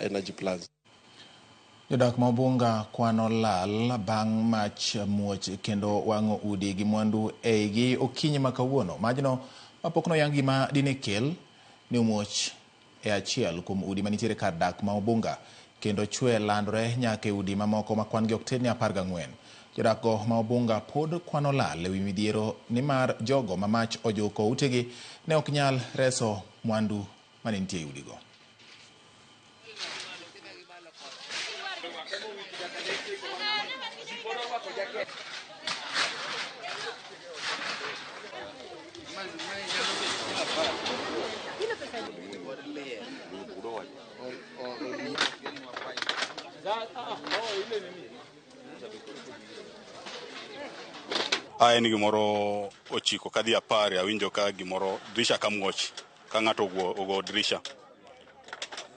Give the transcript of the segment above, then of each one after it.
Energy plans. Jodak ma Obunga kwano lal bang' mach muoch kendo wang'o udi gi mwandu eigi okinyi ma kawuono. Majno mapok noyang gima dine kel ne omuoch e achiel kuom udi manitiere kar dak ma Obunga kendo chwe landore nyaka e udi mamoko ma kwan gi ok tin ni 14. Jodak go ma Obunga pod kwano lal ewi midhiero nimar jogo ma mach ojuko utegi ne ok nyal reso mwandu mane nitie e udigo. A en gimoro ochiko kadhi 10 awinjo ka gimoro dirisha ka muoch ka ng'ato ogo dirisha.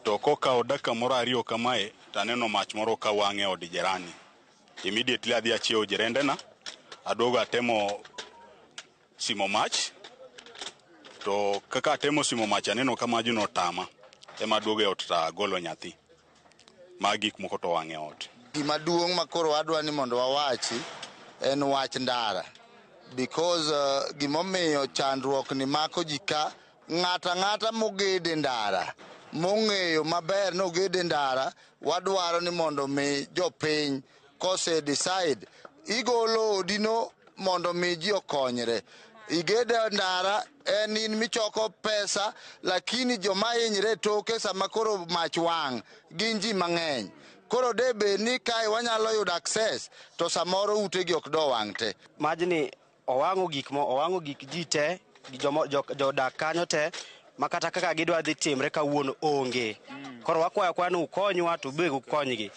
To kokawo dakika moro 2 kamae to aneno mach moro ka wang' e od jirani. Immediately adhi achiewo jirendena, aduogo atemo simo mach. To kaka atemo simo mach aneno ka majno otama. Ema aduogo e ot to agolo nyathi. Ma gik moko to wang' e ot. Gima duong' ma koro adwa ni mondo wawachi en wach ndara. Because gimomiyo chandruok ni mako ji ka, ng'ato ang'ata mogede ndara, mong'eyo maber ni ogede ndara, wadwaro ni mondo mi jopiny kose decide igolo odino mondo mi ji okonyre. Igede ndara en in michoko pesa, lakini joma hinyre toke sama koro mach wang' gin ji mang'eny. Koro de bed ni kae wanyalo yudo access to samoro utegi ok do wang' te. Majni owang'o gik mo, owang'o gik ji te, jodak kanyo te, ma kata kaka gidwa dhi timre kawuono onge. Koro wakwayo akwa ni ukonywa to be ukonygi.